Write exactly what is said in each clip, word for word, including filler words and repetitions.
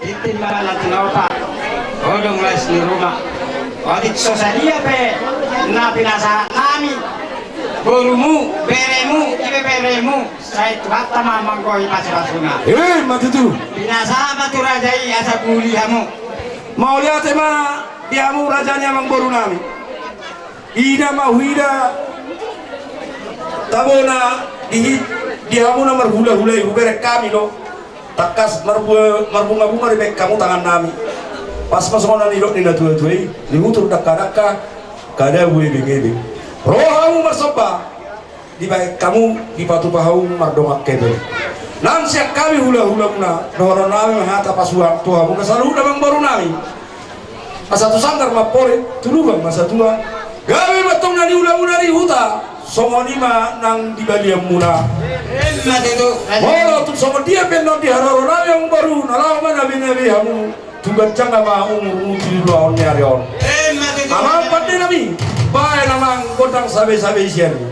Tintin ma na tinopa, godang las ni ruma. Otik so sadia pe na pinasahat nami, borumu, beremu, ibe beremu, sai Tuhanta ma manggohi pasupasuna. Eh, ma tutu. Pinasahat ma tu raja i asa puli hamu. Mauliate ma di hamu raja ni amangboru nami. Ida ma huida tabona di, di hamu na marhulahula i, hubereng hami do. Tangkas marbua-, marbungabunga dibahen hamu tangan nami. Pas ma songon na nidok ni natuatua i, dihutur dangkadangka, kada bue bengebeng. Ro hamu marsomba, dibahen hamu dipatupa hamu mardongan hepeng. Nang sian hami hulahulamuna, dohonon nami ma hata pasuang tu hamu na saluhutna amangboru nami. Asa tu sanggar ma amporik, tu lubang ma satua. Gabe ma antong na niulamuna di huta, songon i ma nang di balianmuna. Molo tung songon dia pe annon di haroro nami amangboru, na laho manabenabe hamu, tu ganjang ma umurmu tu ulaon ni ari on. Amang pande nami, bahen amang gondang sabesabe sian i.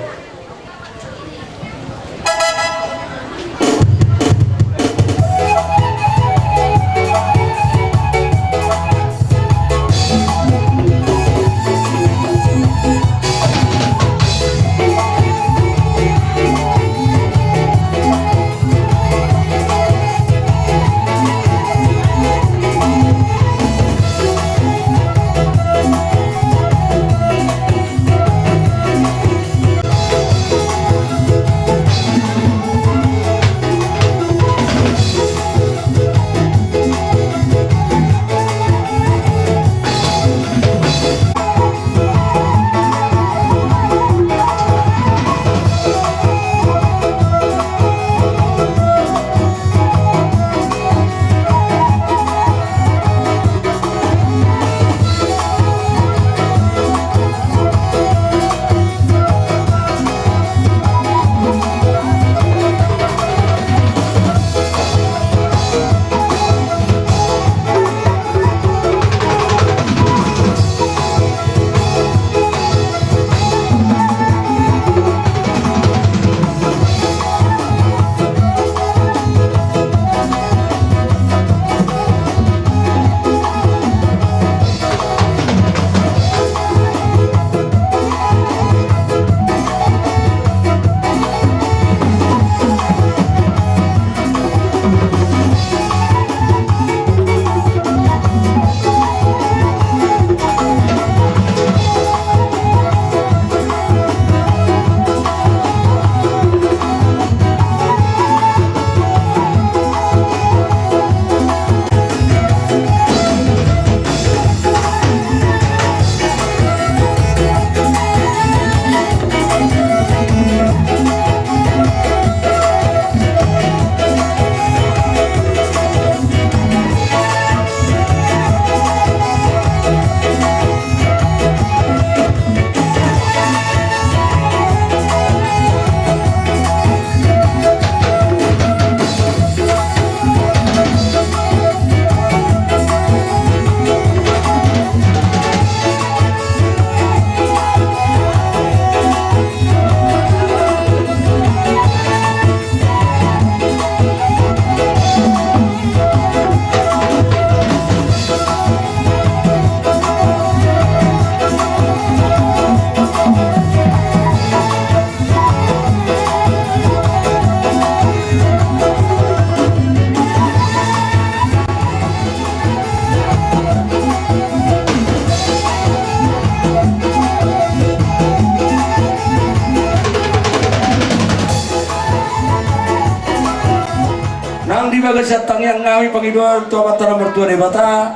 Nang di bagasan tangiang nami pangidoan tu Amanta na martua Debata,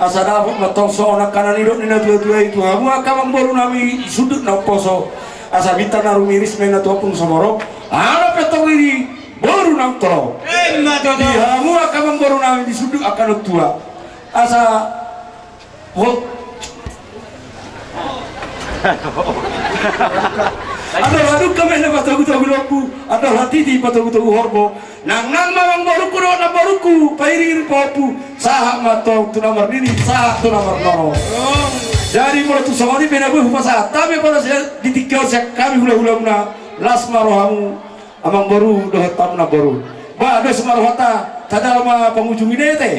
asa dapot ma antong songon angka na nidok ni natuatua i tu hamu angka amangboru nami di sundut na umposo, asa bintang na rumiris ma i na tu ombun somorop, ala pe antong di boru na umtolop. Ima tutu. Di hamu angka amangboru nami di sundut angka na tua, asa Ho. Andor hadungka ma i na patogutogu lombu, andor hatiti patogutogu horbo. Nang nang ma amangborungku dohot namborungku, pairingiring pahompu, sahat ma antong tu na marnini, sahat tu na marnono. Jadi molo tung songon i pe na boi hupasahat hami pala di tingki on sian hami hulahulamuna, las ma rohamu. Amangboru dohot hamu namboru. Ba, dos ma rohanta, tajalo ma pangujungi na i ate.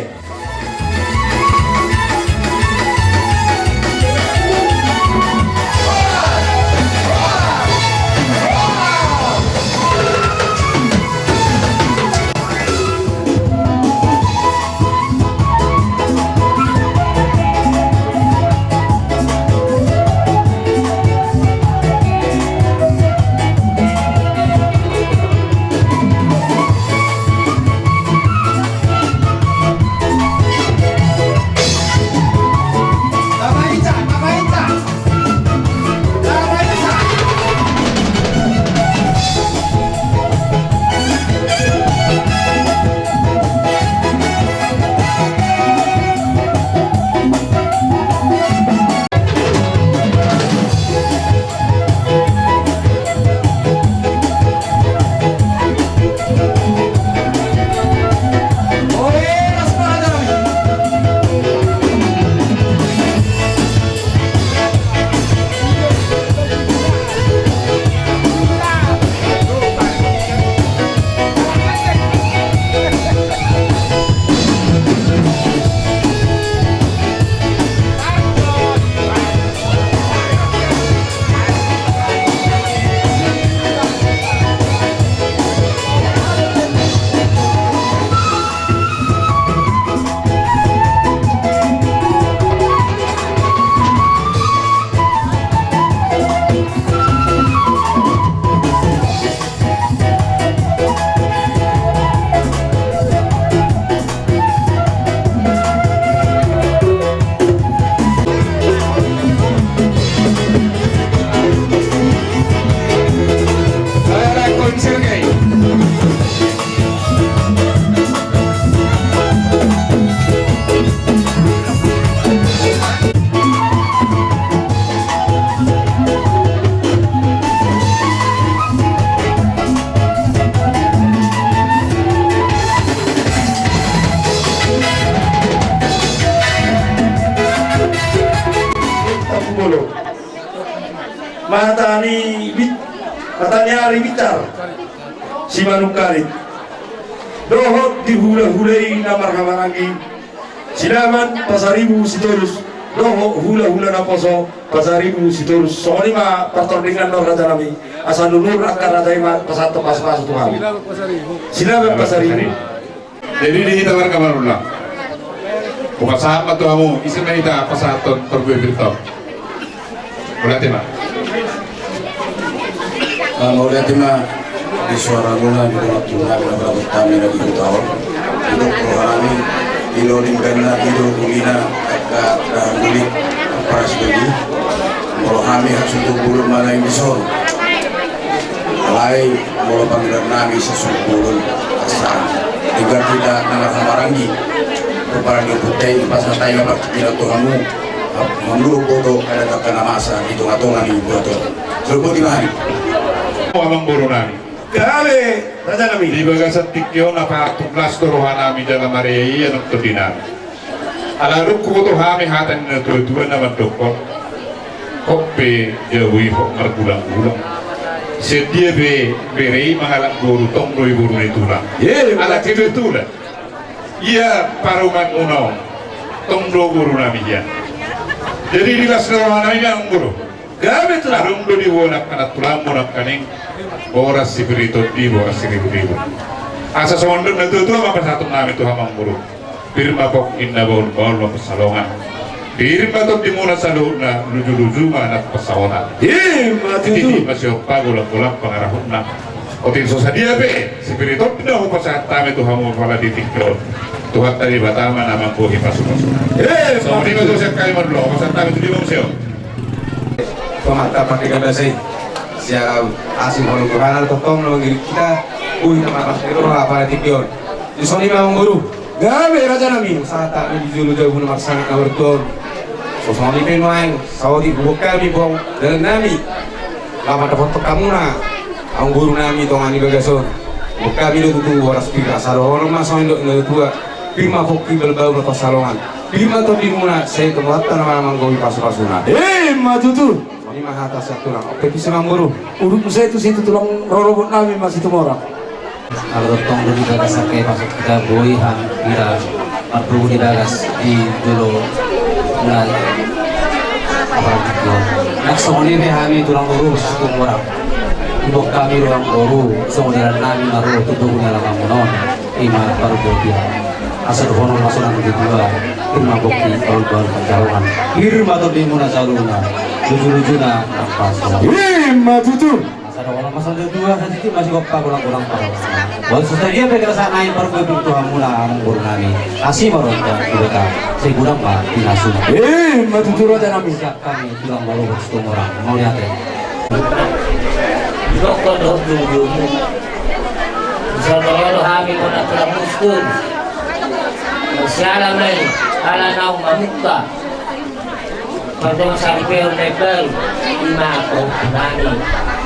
Mata ni bit-, mata ni ari bitar. Simanungkalit. Dohot di hulahula i na marhahamaranggi. Silaban Pasaribu Sitorus. Dohot hulahula naposo Pasaribu Sitorus. Songon i ma partordingan on raja nami. Asa nunur angka raja i ma pasahat pasupasu tu hami. Silaban Pasaribu. Jadi di hita marga Marulang. Hupasahat ma tu hamu, ise ma hita pasahathon parbue pir on. Mauliate ma. Ah, mauliate ma di suara muna di dongan tubu nami na maradophon hami na di huta on. Didok roha nami, dilo dengganna, dilo ulina, angka dahan dulik, paras doli. Molo hami hasuhuton bolon ma na i dison. Alai molo pangidoan nami sasuhut bolon asa denggan hita na marhahamaranggi. Rupana di ompunta i pasahat hami ma partingkian tu hamu. Hamu do boto adat angka na masa di tongatonga ni buat on. Sopoti ma hami. O amangboru nami. Gabe raja nami. Di bagasan tingki on na patuk las do roha nami jala marria i annon tondi nami. Ala dung huboto hami hata ni natuatua na mandokkon. Hot pe jabu i hot margulanggulang. Sian dia pe bere i mangalap boru tong do i boru ni tulang. Ye, ala kebetulan. Ia parumaenmuna on tong do boru nami ia. Jadi di las ni roha nami ma amangboru. Gabe tulang. Adong do diboan angka nantulangmu nangkaning. Boras sipir ni tondi boras siriburibu. Asa songon dok natuatua ma pasahaton nami tu hamu amangboru. Pir ma pongki na bahulbahul ma pansalongan. Pir ma tondimuna saluhutna lujuluju ma na pansamotan. Ima tutu. Titi ma siompa golanggolang pangarahutna. Otik so sadia pe sipir ni tondi na hupasahat hami tu hamu pala di tingki on. Tuhanta Debata ma na manggohi pasupasuna. Ima tutu. Songon i ma tutu sian hami mandok pasahat hami tu dia ma muse on. Tuhanta pake gabasa i. Sian asi molo Tuhanta tongtong na mangiring hita. Boi na marlas ni roha pala di tingki on. Dison i ma amangboru. Gabe raja nami. Sahat hami di jolo jabu na marsangap na martua on. So songon i pe nuaeng saotik huboan hami bohang dalan nami. Laho mandapothon hamuna amangboru nami tonga ni bagas on. Huboan hami do tutu boras pir asa dohonon ma songon didok ni natuatua. Pir ma pongki bahulbahul ma pansalongan. Pir ma tondimuna sai tu Tuhanta na manggohi pasupasuna. Ima tutu. Songon i ma hata sian tulang. Oke, bisa ma amangboru. Urut muse tu situ tulang rorobot nami ma Situmorang. Ala tongtong do di bagas angka i pasuk hita boi hami hira mardomu di bagas di jolo na. Apalagi tu nang songon i pe hami tulang rorobot Situmorang. Huboan hami do amangboru songon i dalan nami na ro tu domu ni alaman muna on. Ima parbodia. Asa dohonon ma songon didok ni natuatua. Pir ma pongki bahulbahul pansalongan. Pir ma tondimuna saluhutna lujuluju na pansamotan. Ima tutu. Asa dohonon ma songon didok ni natuatua asa titi ma siompa golanggolang pangarahutna. Boan so sadia pe keresahan nami parbue pir tu hamuna amangboru nami. Asi ma roha ni Debata sai godang ma pinasuna. Ima tutu raja nami. Sian hami tulang rorobot Situmorang. Mauliate. Dokkon dohot jumujumuna. Dison ro do hami bona tulang Sitorus. Siala ma i ala naung mamungka. Pardongan saripeon na imbaru. Ima pahompu nami.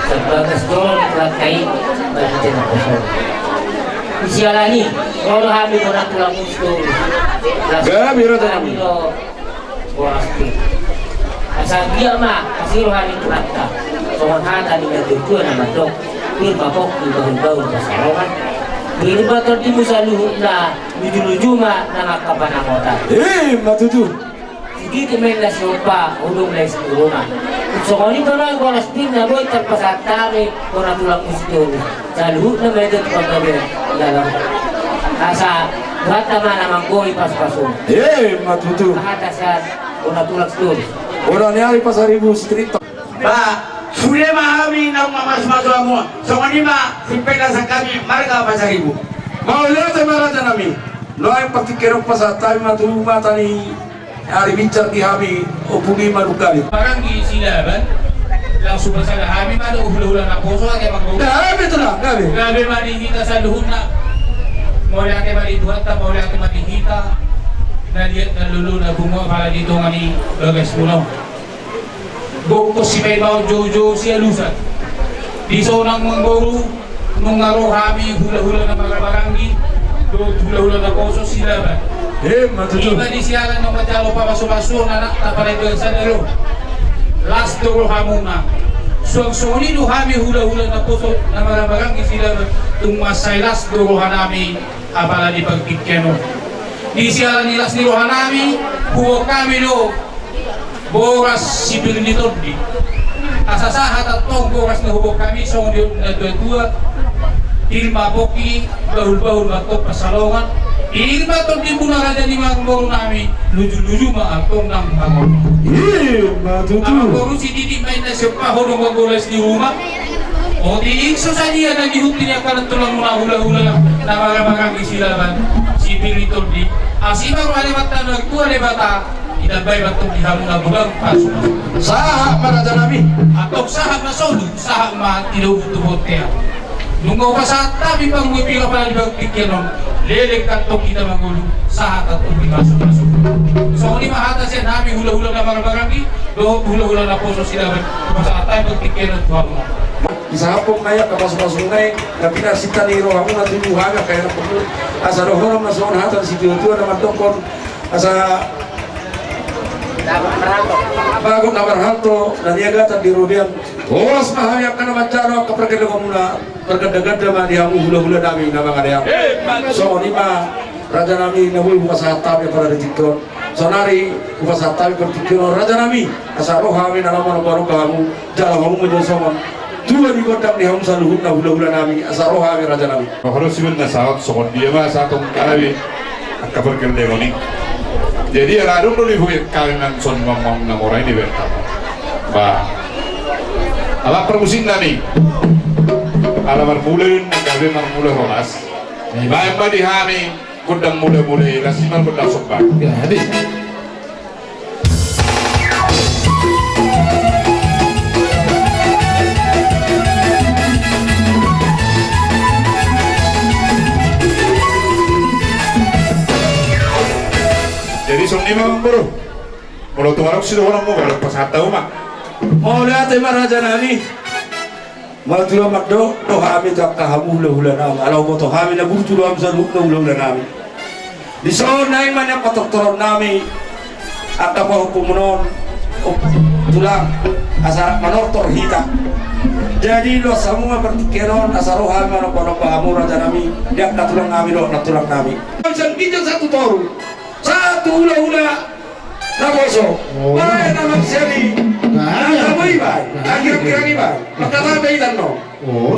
Sian bagas joro ni Tuhanta i. Bagi jena kosong. Siala ni ro do hami bona tulang Sitorus. Gabe raja nami. Boras pir. Asa dia ma asi roha ni Tuhanta. Songon hata ni natuatua na mandok. Pir ma pongki bahulbahul pansalongan. Pir ma tondimu saluhutna lujuluju ma nang angka pansamotan. Ima tutu. Sititi ma inna siompa hudung na i situruna. Songon i tona boras pir na boi tarpasahat hami bona tulang Sitorus. Saluhutna ma i tu panggabean dalan. Asa Tuhanta ma na manggohi pasupasuna. Ima tutu. Hata sian bona tulang Sitorus. Bona ni ari Pasaribu Sitorus. Ba, sude ma hami naung mamasumasu hamu. Songon i ma simpel na sian hami marga Pasaribu. Mauliate ma raja nami. Nuaeng partingkian on pasahat hami ma tu mata ni ari binsar di hami, Ompu Ima Dungkali. Paranggi Silaban, langsung pasahat hami ma tu hulahula naposo ate manggohi. Gabe tulang, gabe. Gabe ma di hita saluhutna. Mauliate ma di Tuhanta, mauliate ma di hita. Na liat na lolo na pungu pala di tonga ni bagasmuna on. Gokhon sipaimaon joujou sialusan. Dison amangboru, nunga ro hami hulahula na marhahamaranggi dohot hulahula naposo Silaban. Ima tutu. Ima di siala na manjalo pamasumasuon anakta pala i do sada do. Las do rohamuna. Suang songon i do hami hulahula naposo na marhahamaranggi Silaban, tung mansai las do rohanami apala di partingkian on. Di siala ni las ni rohanami, huboan hami do boras sipir ni tondi. Asa sahat antong boras na huboan hami songon didok ni natuatua: Pir ma pongki, bahulbahul ma antong pansalongan. Pir ma tondimuna raja ni marborunami, lujuluju ma antong nang pangomo. Ima tutu. Amangboru, sititi ma inna siompa ho do manggolais di ruma. Otik so sadia na dihuti ni angka tulangmuna hulahula na marhahamaranggi Silaban, sipir ni tondi. Asi ma roha ni Amanta na martua Debata, ditambai ma antong di hamu na godang pasupasu. Sahat ma rajanami. Antong sahat ma solu, sahat ma tinogu tu bontean. Nunga hupasahat hami panggual pir apala di partingkian on, leleng antong hita mangolu, sahat antong di pasupasu. Songon i ma hata sian hami hulahula na marhahamaranggi dohot hulahula naposo Silaban, hupasahat hami partingkian on tu hamuna. Disahaphon ma i angka pasupasu na i, na pinasinta ni rohamuna tu hami angka anak pangulu. Asa dohonon ma songon hata ni situatua na mandokkon, asa bagot na marhalto na niagatan di robean. Horas ma hami angka na manjalo angka pargellengmuna, pargandaganda ma di hamu hulahulanami na mangalehon. Songon i ma rajanami na boi hupasahat hami apala di tingki on. Saonari hupasahat hami partingkian on rajanami, asa ro hami na laho manombanomba hamu, jala hamu ma jo songon tua ni gondang ni hamu saluhutna hulahulanami, asa ro hami rajanami. Molo sibaen na sahat songon dia ma sahat on hami angka pargellengon i. Jadi ala adong do dibaen hami manang songon i ma na mora i dibaen hami. Ba, ala parmusiknami, ala marmula do i, gabe marmula horas. Baen ma di hami gondang mulamula i, las i ma gondang somba. Jadi. Jadi songon i ma, Amangboru. Molo tung adong sidohononmu, molo pasahat hamu ma. Mauliate ma rajanami. Molo tulang mandok do hami tu angka hamu hulahulanami, ala huboto hami na burju do hamu saluhutna hulahulanami. Dison naeng ma nian patortoronnami angka pahompumuna on, tulang, asa manortor hita. Jadi loas hamu ma partingkian on, asa ro hami manombanomba hamu rajanami, di angka tulangnami dohot nantulangnami. Sian ginjang sahat tu toru, sahat tu hulahula naposo. Oh. Baen ma sian i. Nah, na iya. Tabo i baen. Nah, iya. Anggiranggirang i baen. Mangkatai baen i tano. Oh.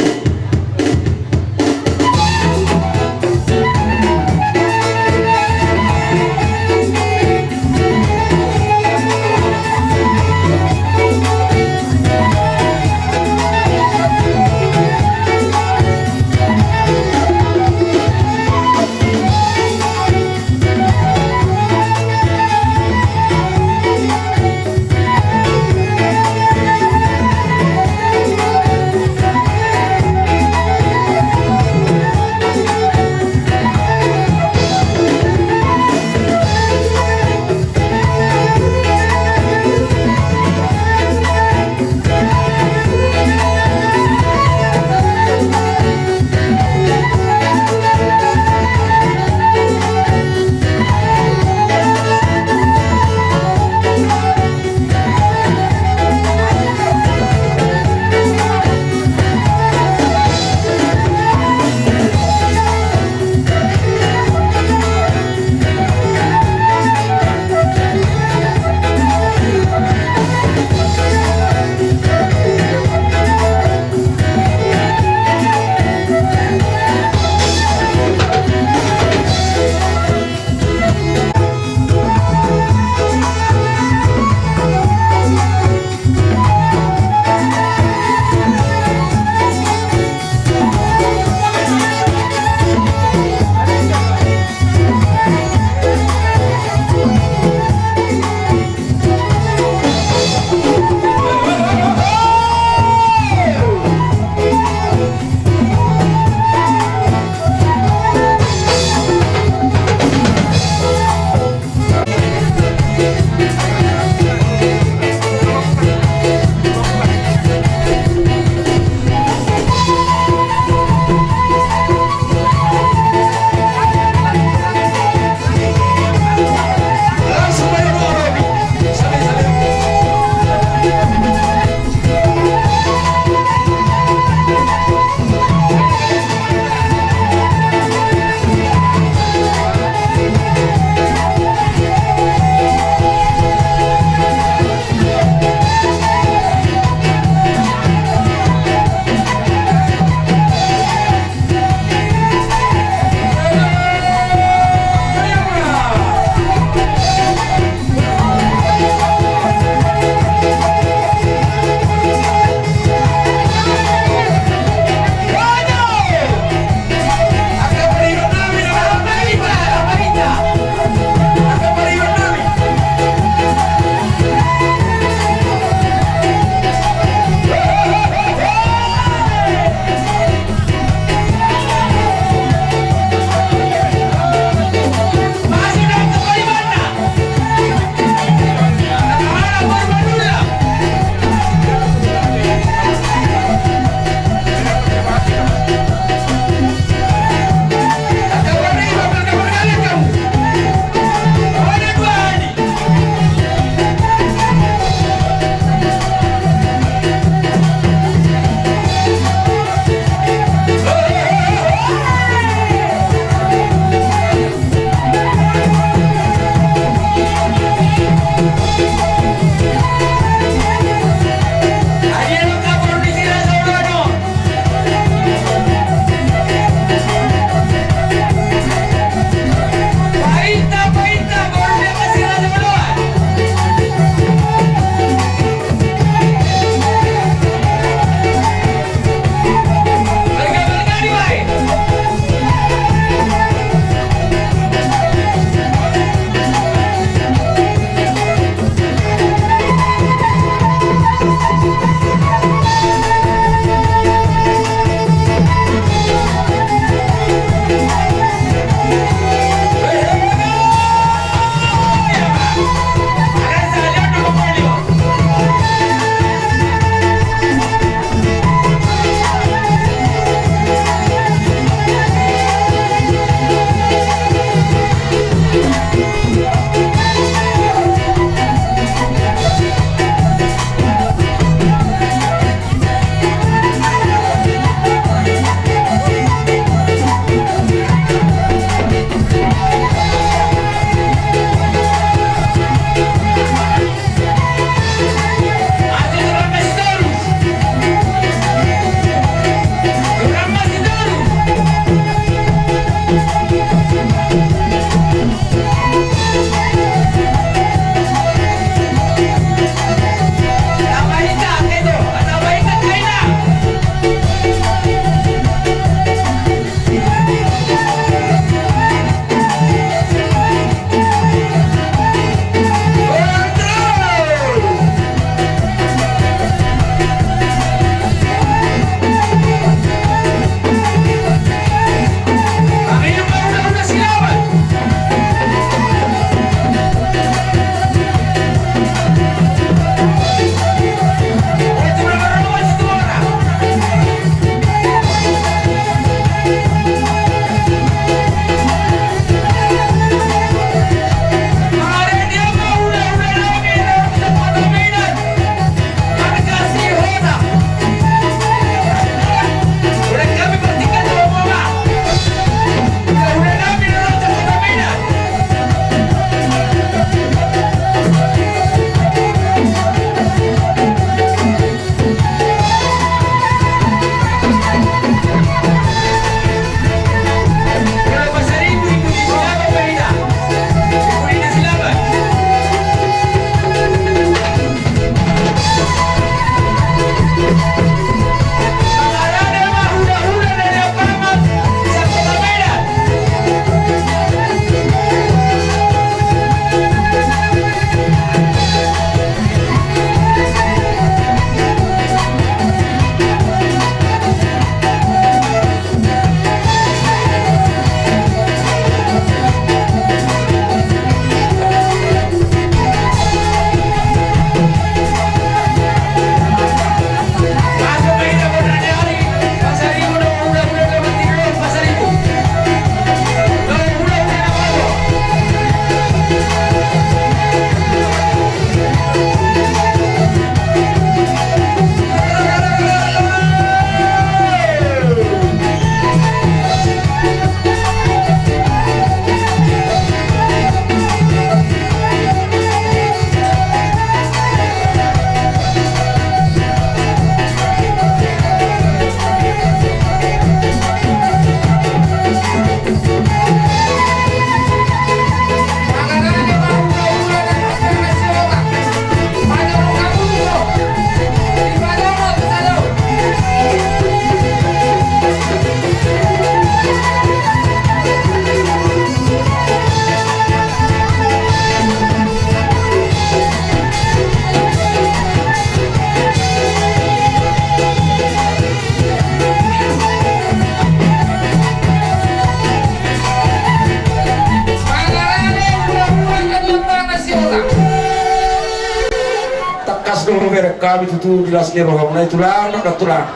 Bereng hami tutu di las ni rohamuna i tulang, dohot nantulang.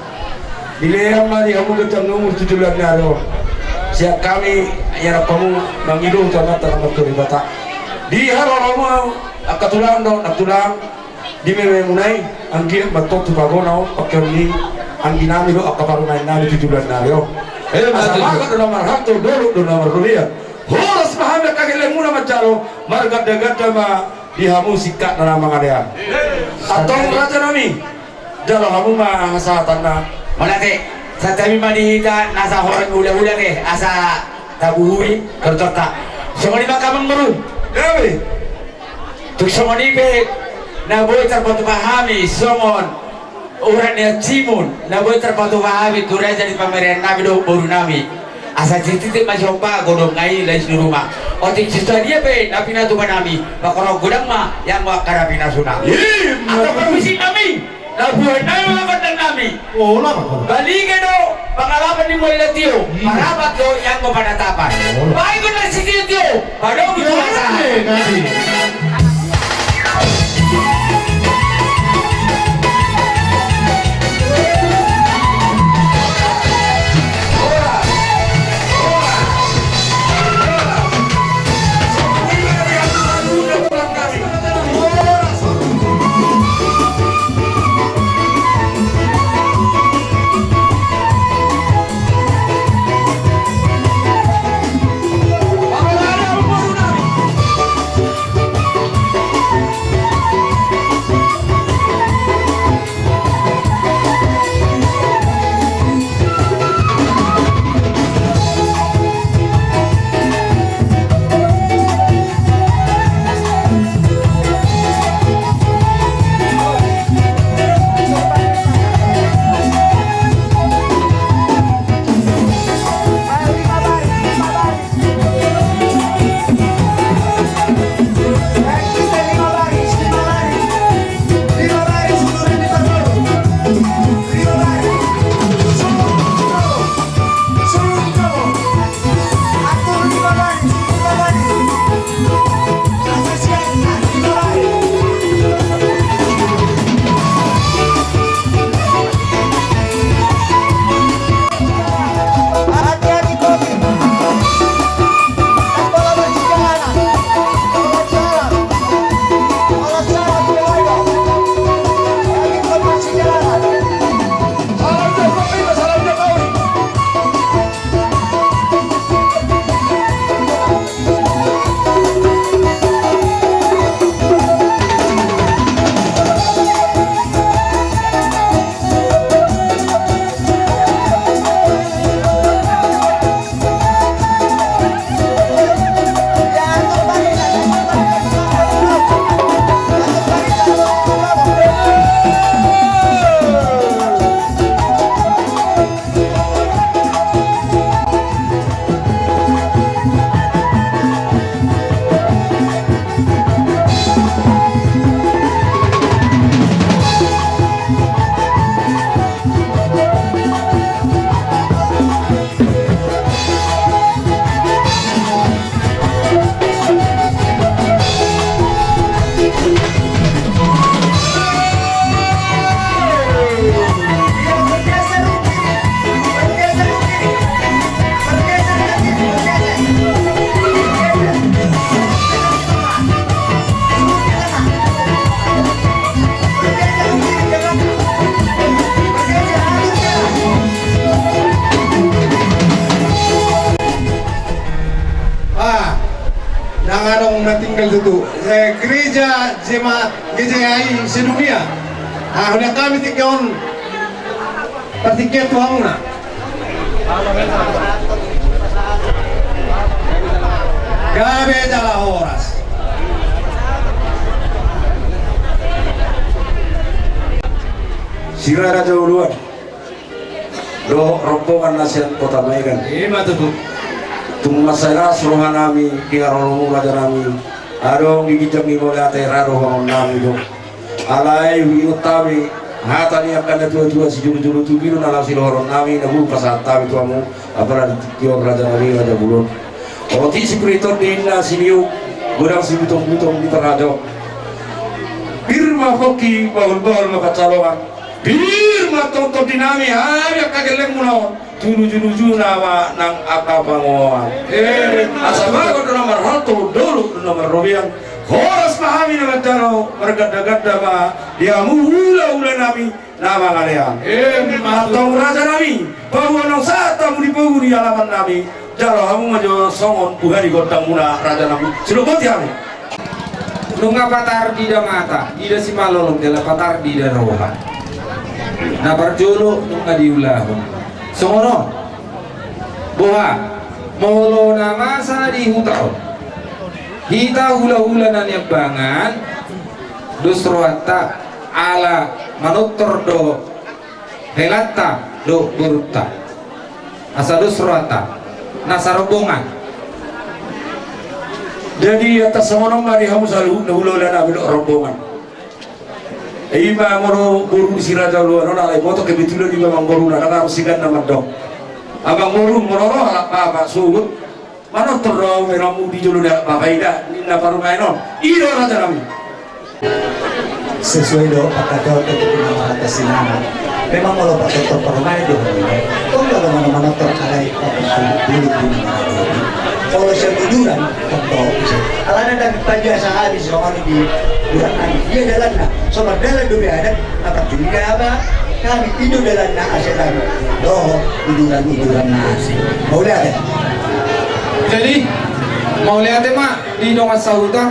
Dilehon ma di hamu ganjang ni umur tu joloan ni ari on. Sian hami, ia na hamu mangido tu Amanta na martua Debata. Di harohamu angka tulang dohot nantulang, di mememuna i, anggiat ma tong tu pagona on, pangkeon ni anggi nami dohot angka parumaen nami tu joloan ni ari on. Eh, asa bagot do na marhalto, dolok do na marrobean. Horas ma hami angka gellengmuna manjalo, margandaganda ma di hamu singkat na mangalean. Antong raja nami, jalo hamu ma hasahatanna. Mauliate, santabi ma di hita nasa horas hulahula ke, asa tabuhui kerjonta. Songon i ma amang boru. Gabe. Tung songon i pe na boi tarpatupa hami songon urat ni ansimun, na boi tarpatupa hami tu raja ni pamoruon nami dohot boru nami. Asa sititi ma sihompa godang nai lais ni ruma. Otik si sadia pe na pinatupa nami, pakorok godang ma ianggo angka na pinasuna. Angka parmusik nami, na buhan nami ma gondang nami. Balige do pangalapan ni mual na tio, marapat do ianggo panatapan. Baik gondang si tio-tio, pado butuh asa. Ah, ndang adong na tinggal tutu. Eh, gereja jemaat G J I sedunia. Ah, huliat hami tingki on. Partingkian tu hamuna. Gabe jala horas. Si Raja Uluan dohot rombongan na sian Kota Maegan. Ima tutu. Tung mansai las roha nami di haroromu raja nami. Adong di ginjang ni mauliate ra do huangon nami do. Alai huingot hami hata ni angka na tua-tua sijolo-jolo tubi do na laho sidohonon nami na boi pasahat hami tu hamu, apala di tingki on raja nami raja bolon. Otik sipuriton di inna siniuk, godang sibutong-butong di tarhajok. Pir ma pongki, bahulbahul ma pansalongan. Pir ma tongtong di nami, hami angka gellengmuna on. Tu lujulujuna ma nang angka pangomoan. Asa bagot do na marhalto, dolok do na marrobean. Horas ma hami na manjalo, margandaganda ma di hamu hulahula nami na mangalean. Antong raja nami, paboa naung sahat hamu di pogu ni alaman nami, jalo hamu ma jo songon buha ni gondangmuna raja nami. Sidok boti hami. Nunga patardida mata, ida simalolong jala patardida roha. Na parjolo nunga diulahon. Songon on. Boha, molo na masa di huta on, hita hulahula na niambangan, dos rohanta ala manortor do helanta dohot borunta. Asa dos rohanta na sarombongan. Jadi ia tarsongon on ma di hamu saluhutna hulahula nami dohot rombongan. Ima molo boru ni si Raja Oloan on, alai boto kebetulan ima amangboruna, ndang arus siganna mandok. Amangboru, molo ro halak bapa suhut, manortor do au, memang di jolo ni halak bapa i da, ninna parumaen on. I do raja nami. Sesuai do pangkataion tu nama hata sinama. Memang molo patortor parumaen do. Tong do molo manortor alai patortor dulu di mana. Molo sian uduran, tong do. Alana ndang pabiasa habis songon i di uduran nami. Ia dalanna, so mardalan do be adat, apa tu dia apa? Kami i do dalanna asa kami dohot uduran-uduran nami. Mauliate. Jadi, mauliate ma di dongan sahuta.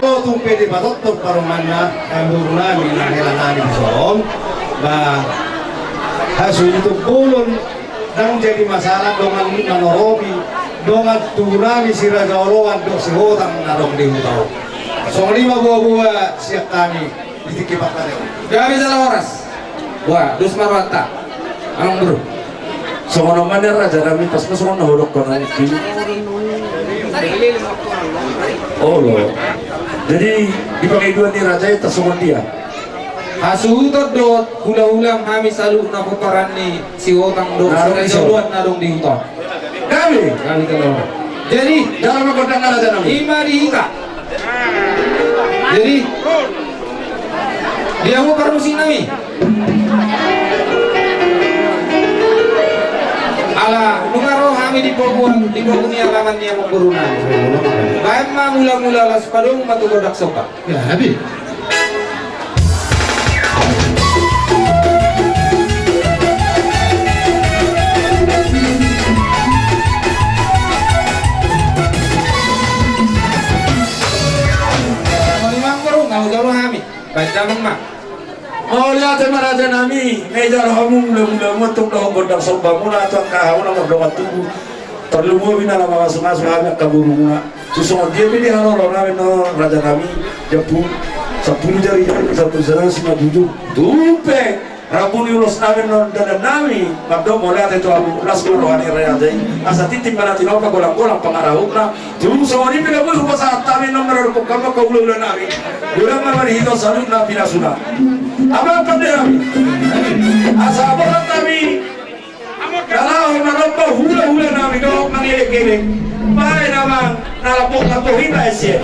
Molo tung pe dipatortor parumaenna, amangboru nami na hela nami dison, ba, hasuhuton bolon ndang jadi masalah dongan manoropi, dongan tubu nami si Raja Oloan dohot si Hotang na adong di huta on. Songon i ma boaboa sian hami. Gabe jala horas. Wah, dos ma rohanta. Amangboru. Songon on ma nian raja nami, pas ma songon na hudokkon nangkin. Olo. Jadi di pangidoan ni raja i tarsongon dia. Hasuhuton dohot hulahula hami saluhutna pomparan ni si Hotang dohot si Raja Oloan na adong di huta on. Gabe. Gabe jala horas. Jadi, jalo ma gondang raja nami. Ima di hita. Jadi, di hamu parmusik nami. Ala nunga ro hami di pogu, di pogu ni alaman ni amangboru nami. Baen ma mula-mula, laos padomu ma tu gondang somba. Ya, habis. Mauliate ma raja nami, na dijalo hamu mula-mula, mantong dohot gondang sombamuna tu angka hamu na mardongan tubu. Tarlumobi na laho mangasuasu hami angka borumuna. Tung songon dia pe di haroro nami on raja nami, jambu sampulu jari-jari, sampulu jari simanjujung. Tung pe rambu ni ulos nami on dalan nami, mandok mauliate tu hamu, las ma roha ni raja i. Asa tintin ma na tinopa, golang-golang pangarahutna. Tung songon i pe na boi hupasahat hami on maradophon hamu angka hulahula nami. Godang ma marhite saluhutna pinasuna. Amang pande nami. Asa borat nami. Na laho manomba hulahula nami dohot mangelek-elek. Baen amang na lambok-lambok i baen sian.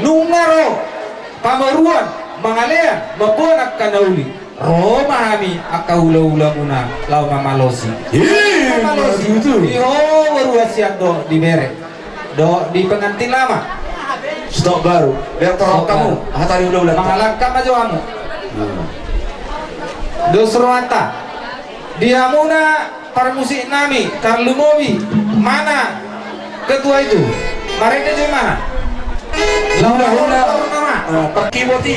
Nunga ro pamoruon, mangalean, mamboan angka na uli. Ro ma hami angka hulahulamuna laho mamalosi. Ih, mamalosi. Di ho boru, sian do di bere dohot di pengantin lama. Stok baru. Biar torop hamu, hatari hulahula. Mangalangka ma jo hamu. Dos rohanta. Di hamuna parmusik nami, tarlumobi mana ketua itu. Marende jo mana? Hula-hula. Nama. Ah, pakai boti.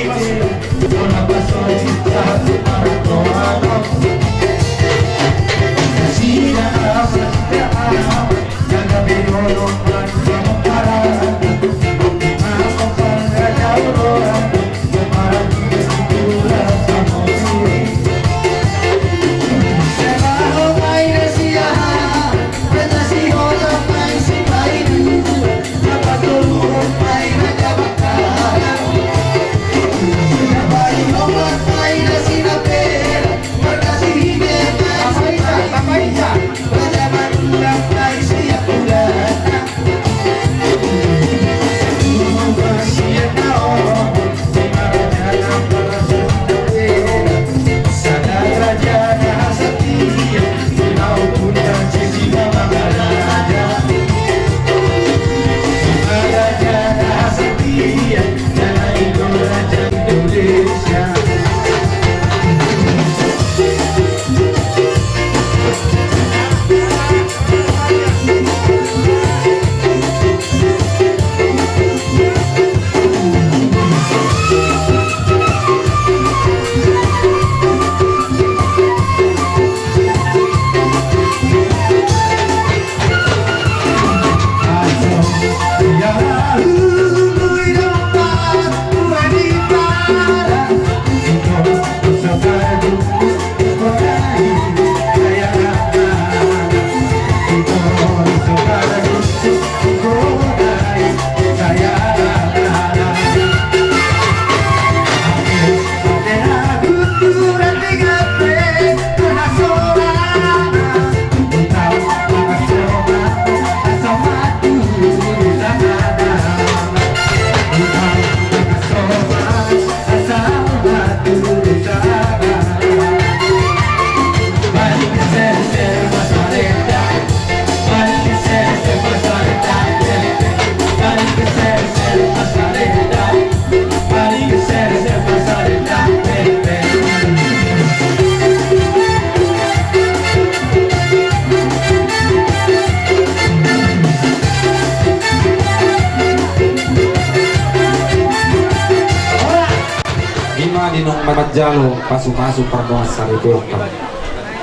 Ima di naung manjalo pasu-pasu pardongan saripeon.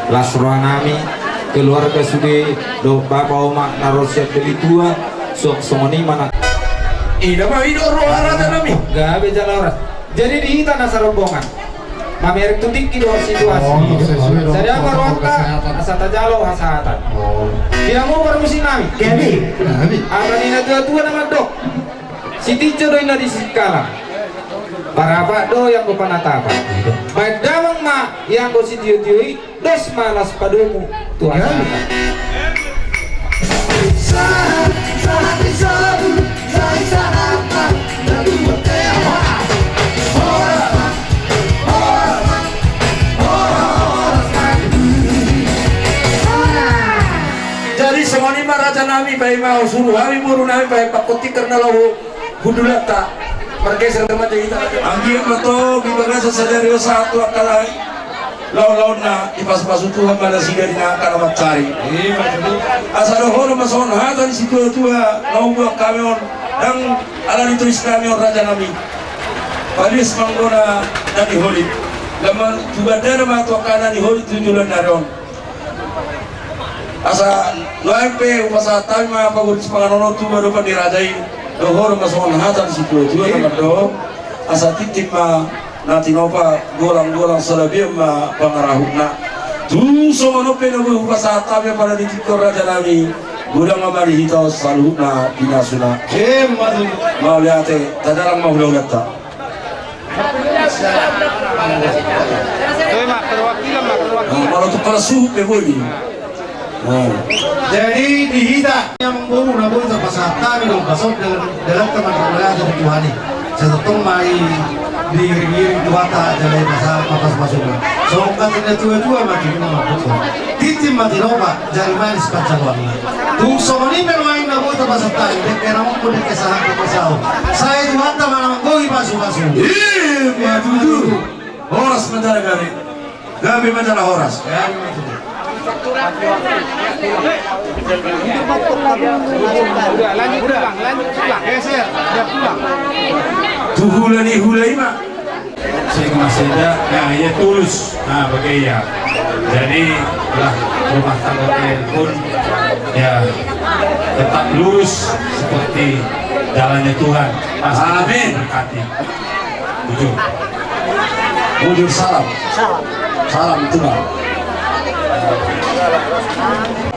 Las roha nami, keluarga sude, dohot bapa omak na ro sian Deli Tua, suang songon i ma na. Ida ma i do roha raja nami. Gabe jala horas. Jadi di hita na sarombongan, mamereng tu tingki dohot situasi. Oh, sesuai dengan protokol kesehatan. Sada ma rohanta, asa tajalo hasahatan. Oh. Di hamu parmusik nami. Gabe. Gabe. Angka ni na tua-tua na mandok. Sitinjo do inna di singkalang. Parapat do i anggo panatapan. Baen damang ma i anggo sitio-tio i, dos ma las padomu tu hasahatan. Jadi songon i ma raja nami, baen ma suru hami boru nami, baen pangkotik karna laho hundulanta. Margeser ma di hita. Anggiat ma tong di bagasan sadari on sahat tu angka laon-laonna, dipasu-pasu Tuhan ma nasida di angka na mansari. Asa dohonon ma songon hata ni situa-tua na umboan hami on, ndang ala ni tois hami on raja nami. Palias ma anggo na niholit. Ndang ma tu bandana ma tu angka na niholit tu joloan ni ari on. Asa nuaeng pe hupasahat hami ma pagodang sipanganon on tu adopan ni raja i, dohonon ma songon hata ni situa-tua na mandok, asa titip ma na tinopa, golang-golang salebihan ma pangarahutna. Tu songon on pe na boi hupasahat hami apala di tingki on raja nami, godang ma di hita on saluhutna pinasuna. Mauliate, tadalang ma hulahulanta. Toe ma, perwakilan ma, perwakilan. Nah, kalau tu kepala suhut pe boi. Jadi di hita na mamboru na boi tapasahat hami dohot basaon dalan, dalan taman raya di Tuhan i. Sai tongtong ma i diiring-iring Tuhanta jala i pasahat ma pasu-pasuna. Songon hata ni na tua-tua ma tintin ma pokok. Tintin ma tinopa, jari manis panjaloanna. Tung songon i pe nuaeng na boi tapasahat hami, dengke na mambo, dengke sahat, dengke saut. Sai Tuhanta ma na manggohi pasu-pasu. Ima tutu. Horas ma jala gabe. Gabe ma jala horas. Tu hula ni hula i ma. Sega maseda, ya, ia tulus. Nah, bage ia. Jadi lah, rumah tangga kalian pun, ya, tetap lurus seperti jalannya Tuhan. Pasti. Amin. Diberkati. Bujur. Bujur, salam. Salam. Salam Tuhan.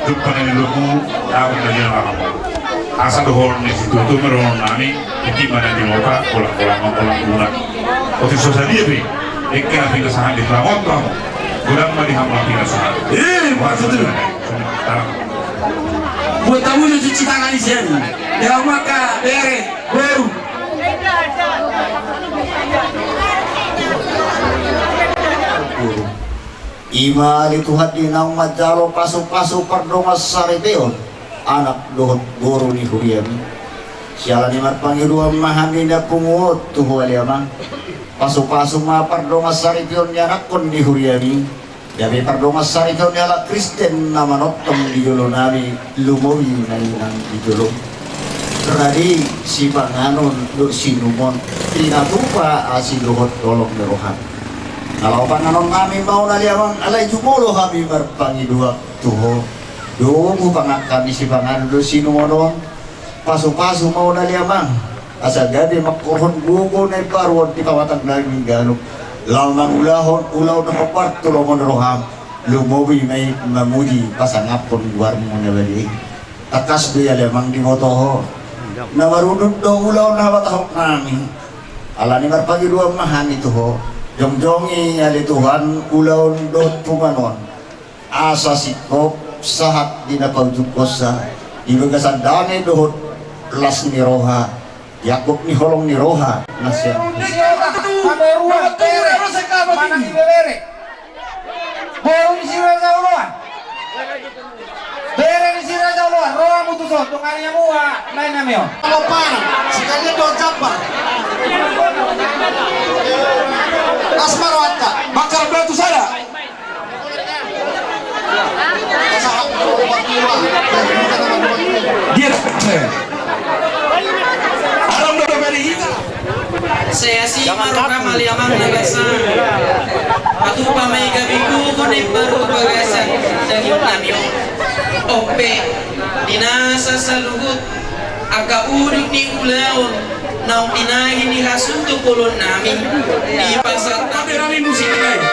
Jumpa dengan luku, tahun dari lama. Asa dohor ni situ tu meron nami, iki mana di loka, kolak-kolak, kolak guna. Oke, so sadia be. Engke na pinasahan di Kelamontong. Godang ma di hamu na pinasahan. Eh, maksud itu. Buat tamu itu cuci tangan di sini. Ya, maka bere, baru. Ima ale Tuhan di naung manjalo pasu-pasu pardongan saripeon anak dohot boru ni huriami. Siala ni marpangidoan ma hami na pungu on tu Ho ale Amang. Pasu-pasu ma pardongan saripeon ni anakkon ni huriami. Gabe pardongan saripeon ni halak Kristen na manongtong di jolo nami, lumobi ma i nang di jolo. Rade sipanganon dohot siinumon, pinatupa asi dohot holong ni roham. Na laho panganon nami ma on ale Amang, alai jumolo hami marpangidoan tu Ho. Domu pangangkat ni sipanganon dohot siinumon on, pasu-pasu ma on ale Amang. Asa gabe mangkorhon gogo na imbaru on di pamatang nami ganup. Laho mangulahon ulaon na hombar tu lomo ni roham. Lumobi ma i mamuji pasangaphon goarmu na badia i. Tangkas do i ale Amang diboto Ho. Na marudut do ulaon na hatahon nami. Alani marpangidoan ma hami tu Ho. Jongjongi ale Tuhan ulaon dohot punguan on. Asa singkop sahat di na paujungkonsa di bagasan dame dohot las ni roha. Di angkup ni holong ni roha na sian. Boru ni si Raja Oloan. Bere ni si Raja Oloan, ro hamu tuson, dongani hamu lae nami on. Alopar, sekalian dohot jambar. Las ma rohanta. Bakar batu sada. Dia. Alam do bari hita. Sai asi ma roham ale Amang na basa. Patupa ma i gabe gogo na imbaru tu bagasan daging nami on. On pe, di nasa saluhut angka udut ni ulaon naung tinagi ni hasuhuton nami, dipasahat hami. Rame musik, guys.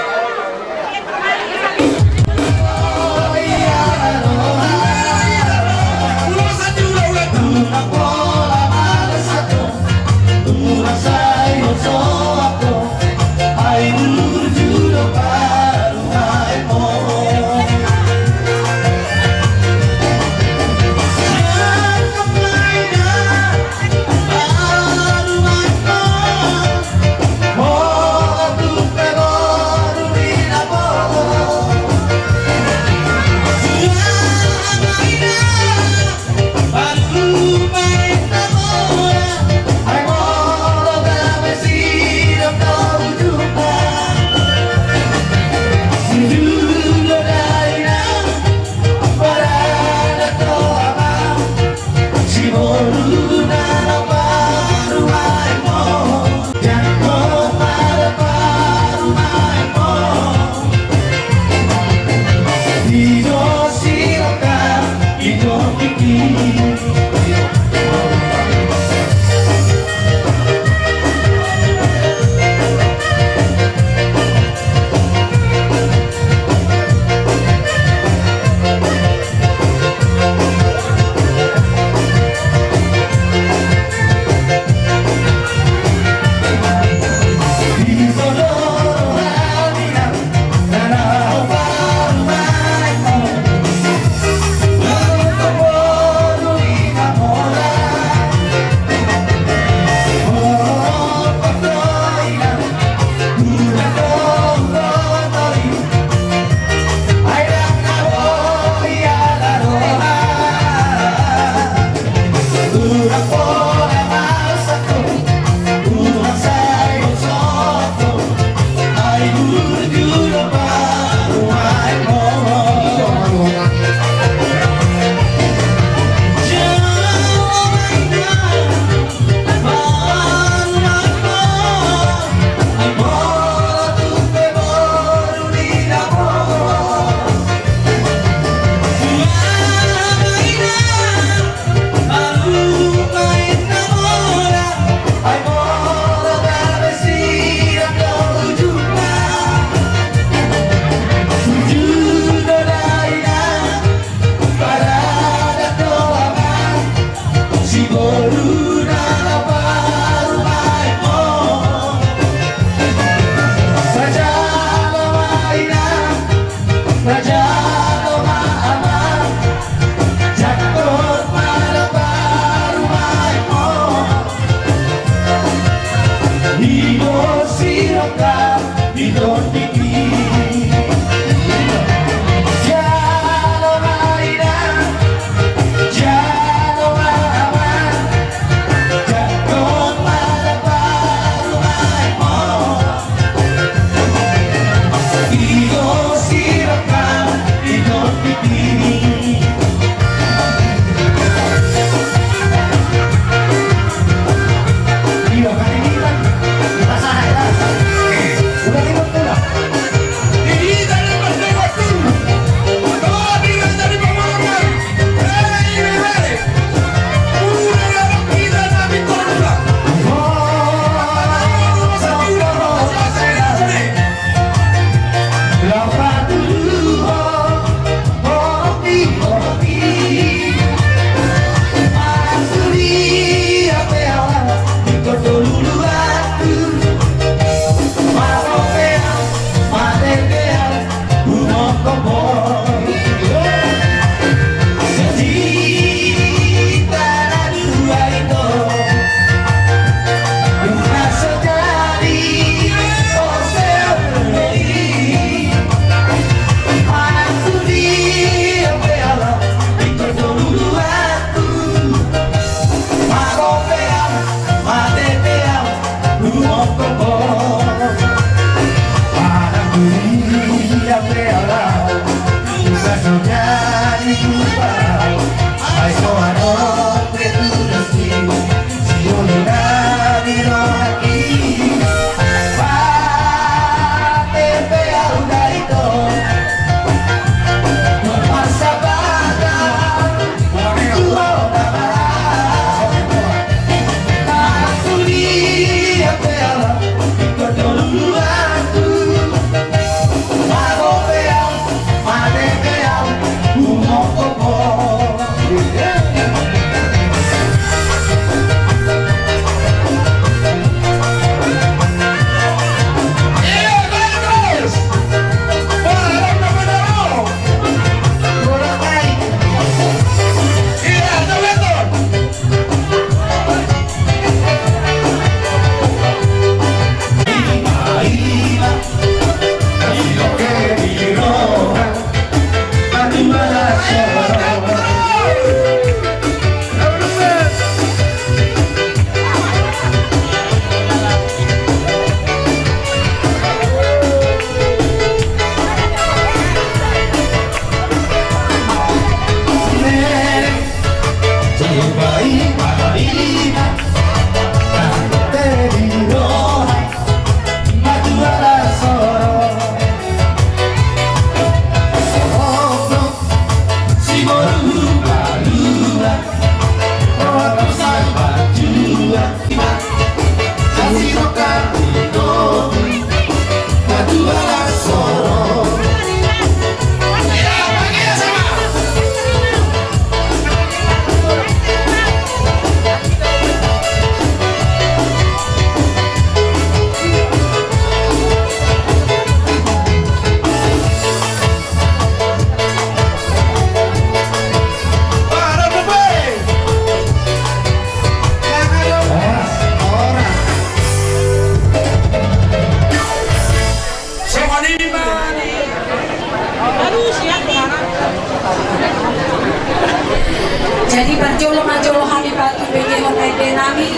Jadi parjolo ma jolo hami patuduhon ende nami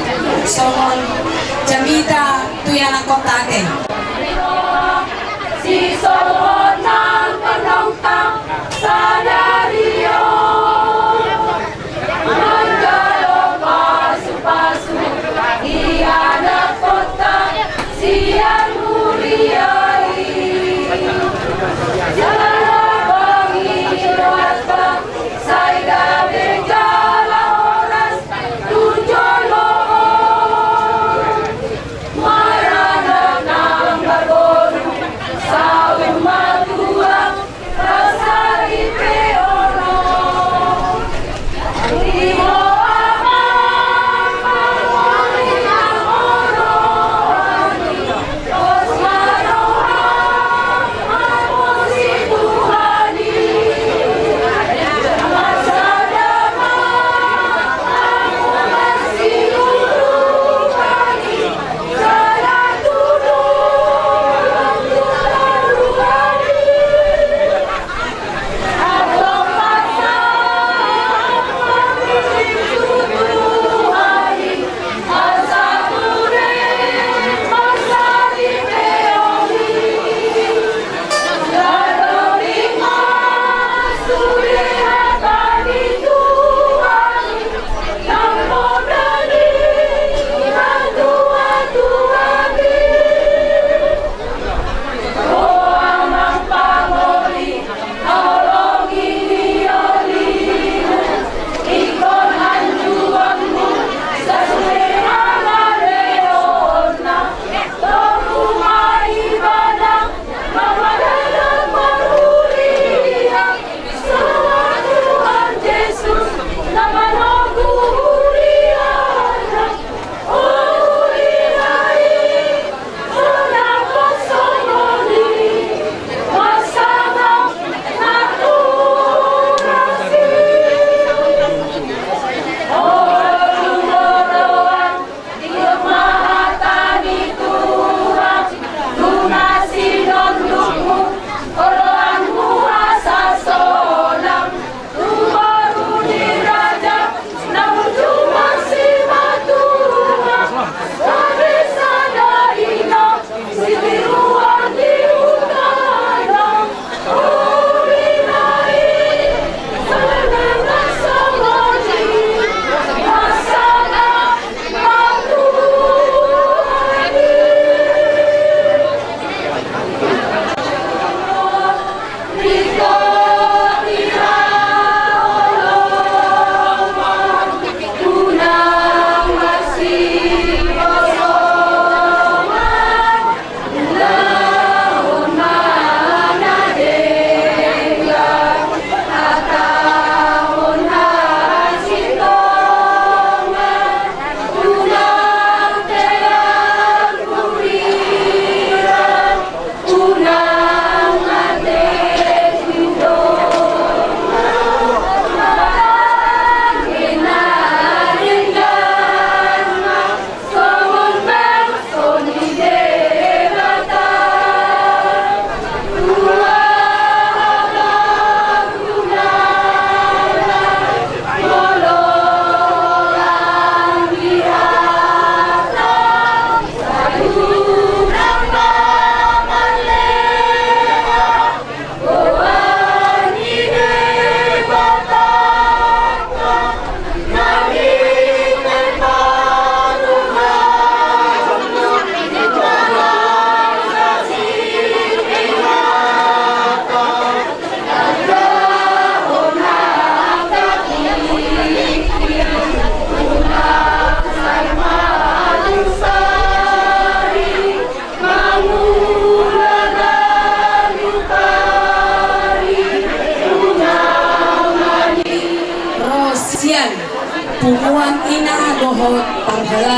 songon jamita tu ianakhonta ate. Sisongon nang panongtang sadari on, manjalo pasupasu di ianakhonta sian huria i. Jala bongi rohanta sai gabe jala horas tu jolo on. Maranak nang parboru, saur ma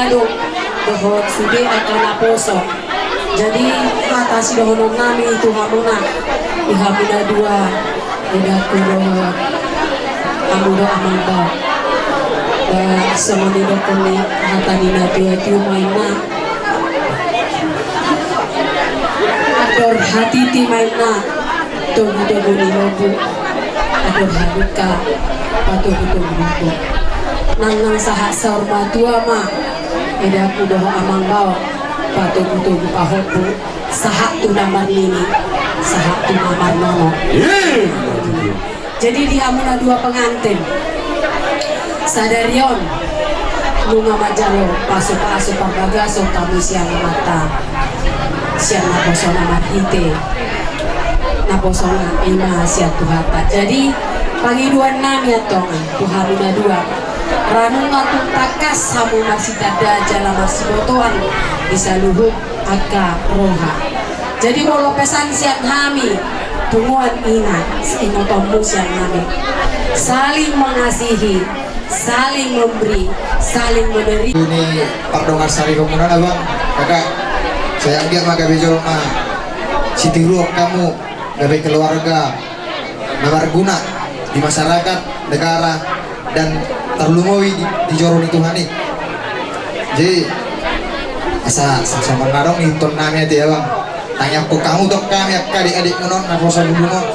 Dohot sude angka naposo. Jadi, hata sidohonon nami tu hamuna, di hamuna dua, edaku dohot hamu do amang bao. Eh, songon i dohonon ni hata ni natuatua ma inna. Andor hatiti ma inna. Togutogu ni lombu, andor halumpang, patogutogu ni lombu. Nang nang sahat saur matua ma, edaku dohot amang bao, patogutogu pahompu, sahat tu na marnini, sahat tu na marnono. Jadi di hamuna dua pengantin, sadari on nunga manjalo pasupasu parbagason hamu sian Amanta, sian naposona marhite naposona i ma sian Tuhanta. Jadi pangidoan nami antong tu hamuna dua, ra nunga tung tangkas hamu marsitanda jala marsibotoan di saluhut angka roha. Jadi molo pesan sian hami, punguan ina, ibotonmu sian hami, saling mengasihi, saling memberi, saling menerima. Ini pardongan sari komuna na bang, kakak, saya anggiat ma gabe jolma sitiruon hamu, gabe keluarga na marguna di masyarakat, negara, dan tarlumobi di, di joro ni Tuhan i. Jadi asa, asa songon na adong ihuthon nami ate ya bang. Tangiangkon hamu tong hami angka adikadikmuna on naposo bulung on.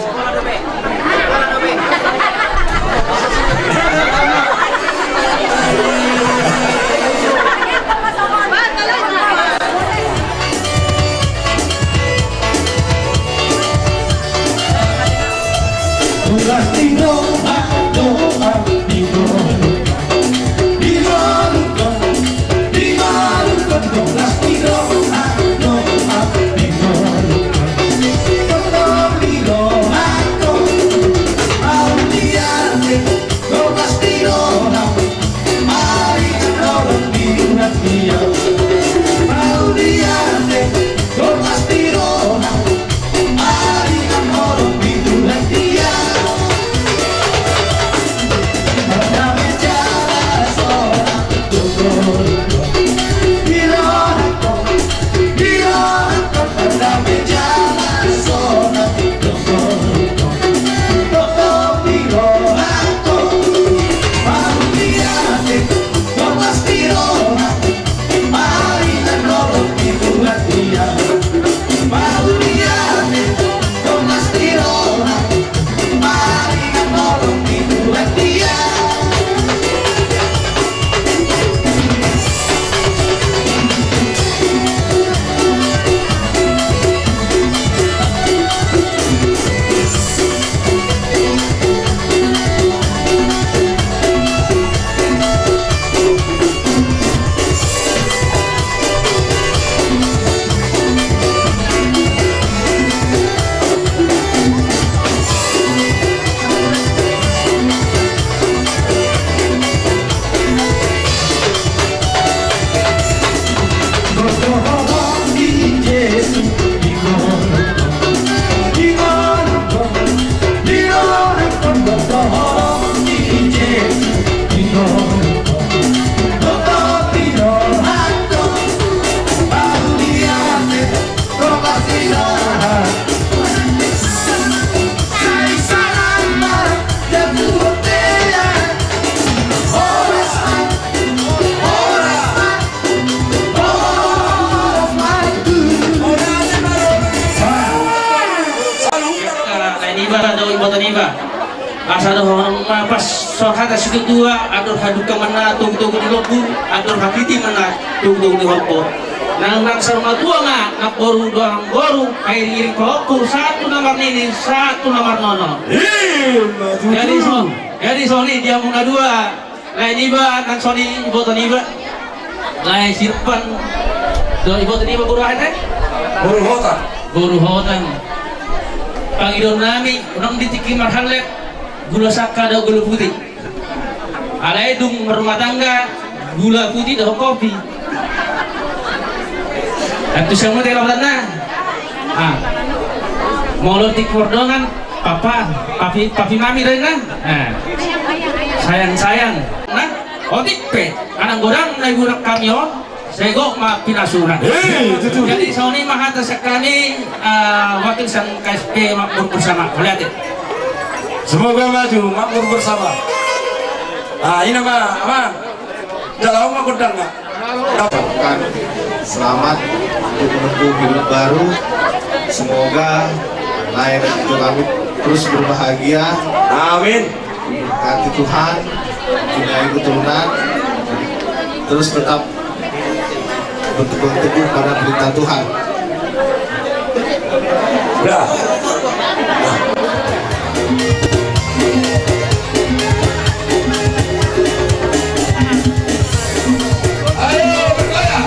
Lae niba dohot iboto niba. Asa dohonon ma pas songon hata situatua, andor halumpang ma inna togutogu ni lombu, andor hatiti ma inna togutogu ni horbo. Nang nang saur matua ma, namboru dohot namboru, pairingiring pahompu, sahat tu na marnini, sahat tu na marnono. Jadi songon i di hamuna dua. Lae niba nang songon i iboto niba. Lae Sirpan dohot iboto niba boru aha ate? Boru Hotan. Boru Hotan. Pangidoan nami, unang di tingki marhallet gula sangka dohot gula putih. Alai dung marrumah tangga, gula putih dohot kopi. Antusiasme te lapatanna. Ah. Molo tingki pardongan, papa, papi, papi mami do inna. Ah. Sayang, sayang. Nah. Otik pe, manang godang na ibuat hami on, sai gok ma pinasuna. Eh, itu tuh. Jadi, songon i ma hata sian hami, eh, wakil sian K S P Makmur Bersama. Mauliate. Semoga maju Makmur Bersama. Ah, ini ma, Amang. Jala, Amang, godang, Amang. Ucapkan selamat untuk menempuh hidup baru. Semoga lae dan cucu kami terus berbahagia. Amin. Diberkati Tuhan, punya keturunan, terus tetap berpegang teguh pada perintah Tuhan. Udah. Ayo, bergoyang.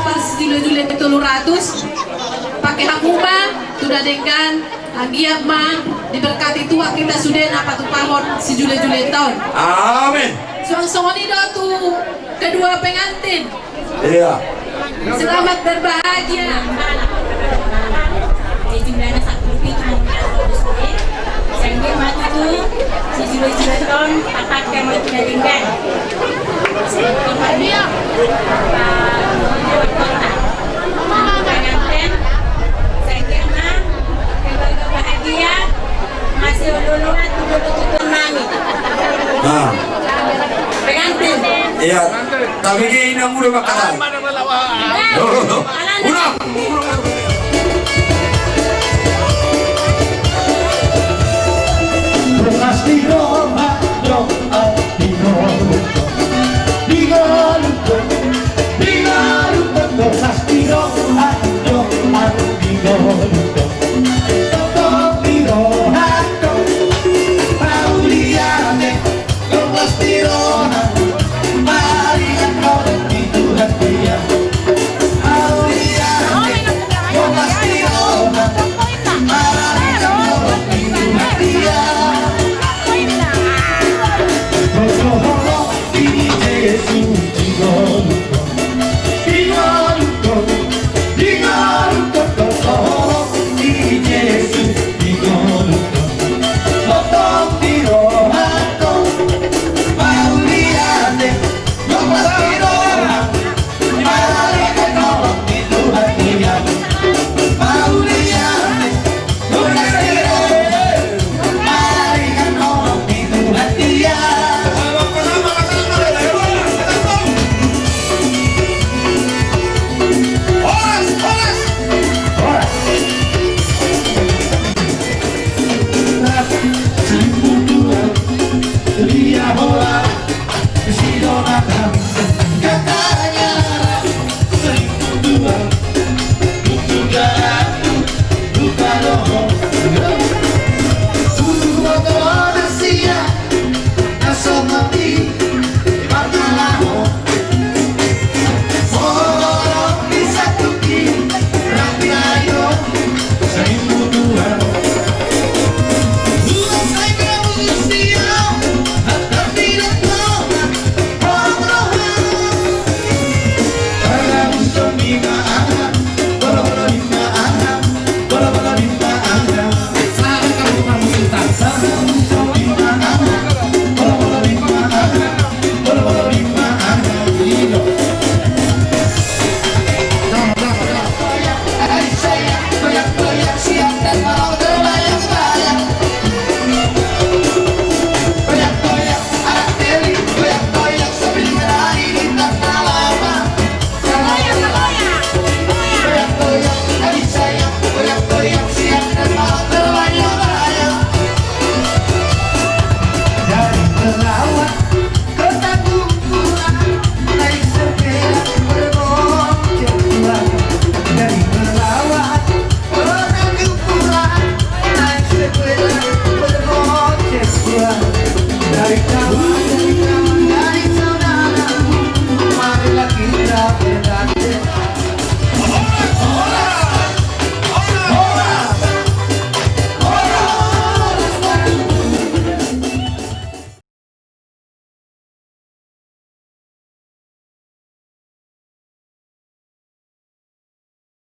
Parsijulejulean tolu ratus, pake hamu ma tu na denggan. Anggiat ma diberkati Tuhan hita sude na patupahon sijulejuleanta on. Amin. Suang songon i do tu kedua pengantin. Iya. Selamat berbahagia. Jadi jumlahna sapuluh pitu. Sehingga maju tu sijulejuleanta on, apak kemo tu na denggan. Pengantin, sehingga ma keluarga bahagia, masih luluan tu lulu tutu nami. Ah. Pengantin. Iya, tapi ini yang udah makan. Udah.